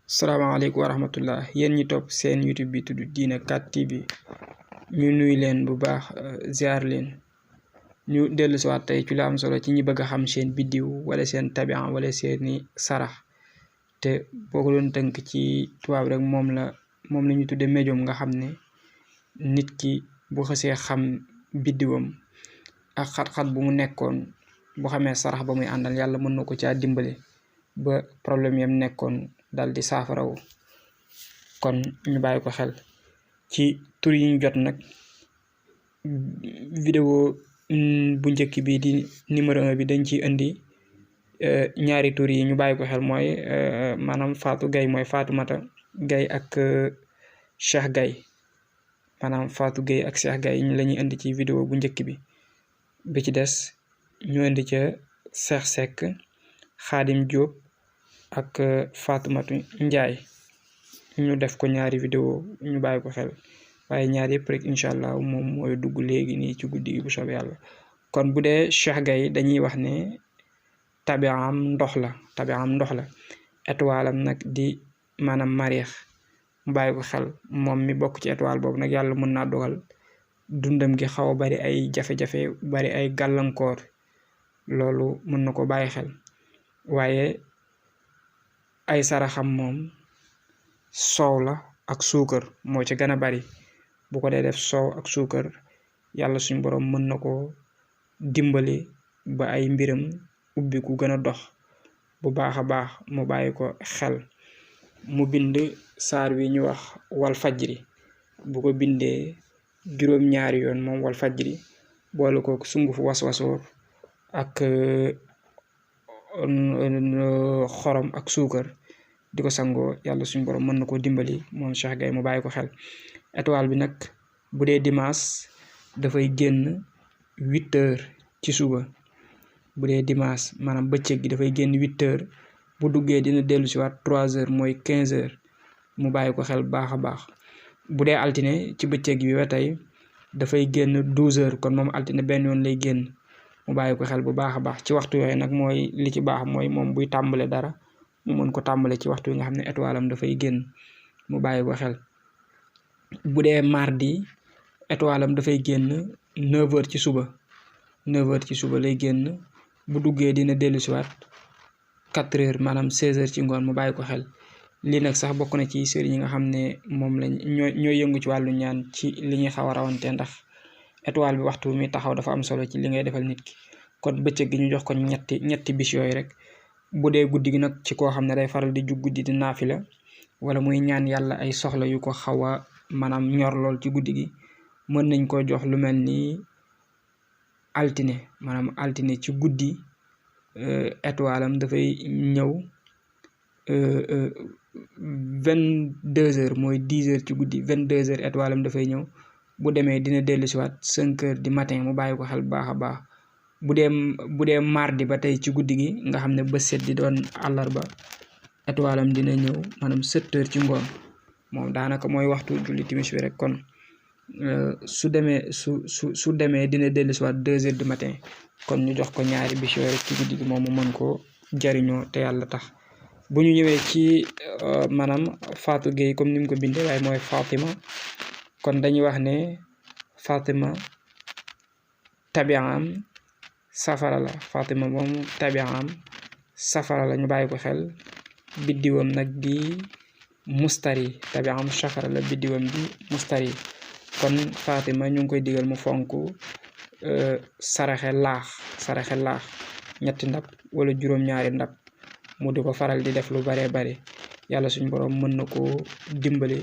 salaamaaleykum wa rahmatullah yéen ñi topp seen YouTube bi tudd Diina 4 TV ñu nuy leen bu baax ziar leen ñu dellu si waat tey ci lu am solo ci ñi bëgg a xam seen biddiw wala seen tabian wala seeni sarax te boo ko doon tënk ci tubaab rek moom la ñu tudde médium nga xam ne nit ki bu xësee xam biddiwam ak xat-xat bu mu nekkoon bu xamee sarax ba muy àndal yàlla mën na ko caa dimbale ba problème yam nekkoon dal di saafarawu kon ñu bàyyi ko xel ci tur yi ñu jot nag. Vidéo bu njëkk bi di numéro 1 bi dañ ci indi ñaari tur yi ñu bàyyi ko xel mooy maanaam Fatou Gaye mooy Fatoumata Gaye ak Cheikh Gaye maanaam Fatou Gaye ak Cheikh Gaye la ñuy indi ci vidéo bu njëkk bi ci des ñu indi ca Cheikh Seck Khadim Diop ak Fatoumata Ndiaye ñu def ko ñaari vidéo ñu bàyyi ko xel waaye ñaar yëpp rek incha allah moom mooy dugg léegi nii ci guddi gi bu soobee yàlla. kon bu dee Cheikh Gaye dañuy wax ne tabiam ndox la étoile am nag di maanaam mariix mu bàyyi ko xel moom mi bokk ci étoile boobu nag yàlla mën naa dogal dundam gi xaw a bari ay jafe-jafe bari ay gàllankoor loolu mën na ko bàyyi xel waaye ay saraxam moom soow la ak suukar moo ci gën a bari bu ko dee def soow ak suukar yàlla suñ borom mën na ko dimbali ba ay mbiram ubbi ku gën a dox bu baax a baax mu bàyyi ko xel mu bind saar wi ñu wax wal fajri bu ko bindee juróom-ñaari yoon moom wal fajri boole ko sungufu waswasoor ak xorom ak suukar di ko sangoo yàlla suñu borom mën na koo dimbali moom Cheikh Gaye mu bàyyi ko xel. étoile bi nag bu dee dimanche dafay génn 8h ci suba bu dee dimanche maanaam bëccëg gi dafay génn 8h bu duggee dina dellu si waat 3h mooy 15h mu bàyyi ko xel baax a baax. bu dee altine ci bëccëg bi ba tey dafay génn 12h kon moom altine benn yoon lay génn mu bàyyi ko xel bu baax a baax ci waxtu yooyu nag mooy li ci baax mooy moom buy tàmbale dara mu mën ko tàmbale ci waxtu yi nga xam ne étoile am dafay génn mu bàyyi ko xel. bu dee mardi étoile am dafay génn 9h ci suba 9h ci suba lay génn bu duggee dina dellu si waat 4h maanaam 16h ci ngoon mu bàyyi ko xel. lii nag sax bokk na ci sëriñ yi nga xam ne moom lañ ñooy yëngu ci wàllu ñaan ci li ñuy xaw a rawante ndax étoile bi waxtu mi taxaw dafa am solo ci li ngay defal nit ki kon bëccëg gi ñu jox ko ñetti bis yooyu rek. bu dee guddi gi nag ci koo xam ne day faral di jug guddi di naafila wala muy ñaan yàlla ay soxla yu ko xaw a maanaam ñor lool ci guddi gi mën nañ ko jox lu mel ni altine ci guddi étoile am dafay ñëw 22h mooy 10h ci guddi 22h étoile am dafay ñëw bu demee dina dellu si waat 5h du matin mu bàyyi ko xel baax a baax. bu dee mardi ba tey ci guddi gi nga xam ne ba set di doon àllarba étoile am dina ñëw maanaam 7h ci ngoon moom daanaka mooy waxtu julli timis bi rek kon su demee dina dellusiwaat 2h du matin kon ñu jox ko ñaari bis yooyu rek ci guddi gi moom mu mën ko jariñoo te yàlla tax. bu ñu ñëwee ci maanaam Fatou Gueye comme ni mu ko bindee waaye mooy Fatima kon dañuy wax ne Fatima tabiam safara la Fatima moom tabiam safara la ñu bàyyi ko xel. biddiwam nag di mustari tabiam safara la biddiwam di mustari kon Fatima ñu ngi koy digal mu fonk saraxe laax ñetti ndab wala juróom-ñaari ndab mu di ko faral di def lu baree bare yàlla suñ borom mën na ko dimbali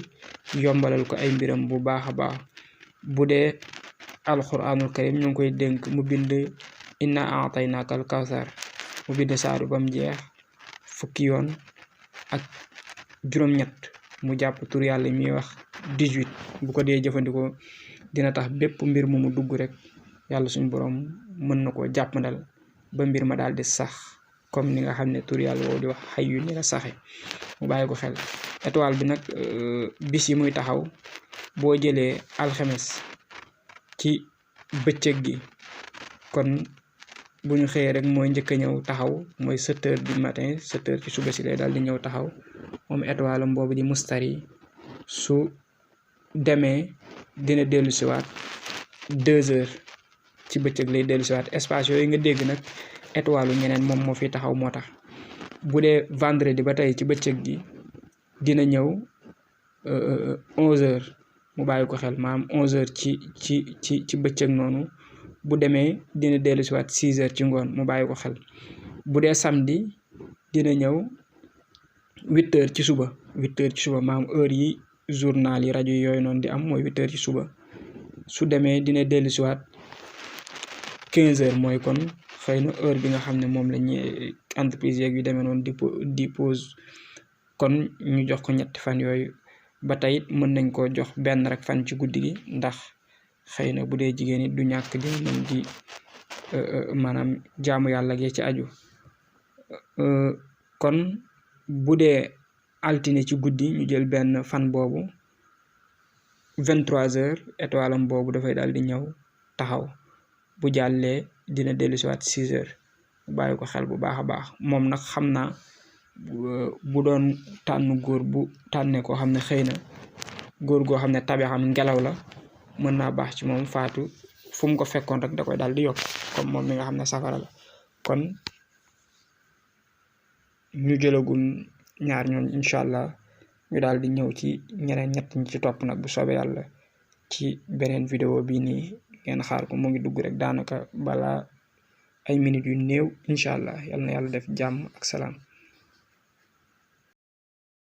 yombalal ko ay mbiram bu baax a baax. bu dee alquranul karim ñu ngi koy dénk mu bind inna a'taynaka al kawsar mu bind saaru bam jeex fukki yoon ak juróom-ñett mu jàpp tur yàlla mi wax 18 bu ko dee jëfandikoo dina tax bépp mbir mu dugg rek yàlla suñu borom mën na koo jàppandal ba mbir ma daal di sax comme ni nga xam ne tur yàlla woo di wax xayyu ni la saxe mu bàyyi ko xel. étoile bi nag bis yi muy taxaw boo jëlee alxames ci bëccëg gi kon bu ñu xëyee rek mooy njëkk a ñëw taxaw mooy 7 heures du matin 7 heures ci suba si lay daal di ñëw taxaw moom étoile am boobu di Mustari su demee dina dellu siwaat 2 heures ci bëccëg lay dellu siwaat espace yooyu nga dégg nag étoile ñeneen moom moo fi taxaw moo tax bu dee vendredi ba tey ci bëccëg gi dina ñëw 11 heures mu bàyyi ko xel maanaam 11 heures ci bëccëg noonu bu demee dina dellu siwaat 6 heures ci ngoon mu bàyyi ko xel bu dee samedi dina ñëw 8 heures ci suba 8 heures ci suba maanaam heure yi journal yi rajo yooyu noonu di am mooy 8 heures ci suba su demee dina dellu siwaat 15 heures mooy kon xëy na heure bi nga xam ne moom la ñuy entreprise yeeg yu demee noonu di pause kon ñu jox ko ñetti fan yooyu ba tey mën nañ koo jox benn rek fan ci guddi gi ndax xëy na bu dee jigéen it du ñàkk di mën di maanaam jaamu yàlla gi ci aju kon bu dee altine ci guddi ñu jël benn fan boobu 23 heures étoile am boobu dafay daal di ñëw taxaw bu jàllee dina dellu si waat 6 heures bàyyi ko xel bu baax a baax moom nag xam naa bu doon tànn góor bu tànnee koo xam ne xëy na góor goo xam ne tabe xam ngelaw la mën naa baax ci moom faatu fu mu ko fekkoon rek da koy daal di yokk comme moom mi nga xam ne safara la kon ñu jëlagum ñaar ñoom incha allah ñu daal di ñëw ci ñeneen ñett ñi ci topp nag bu soobee yàlla ci beneen vidéo bii nii ngeen xaar ko mu ngi dugg rek daanaka balaa ay minutes yu néew incha allah yal na yàlla def jàmm ak salaam.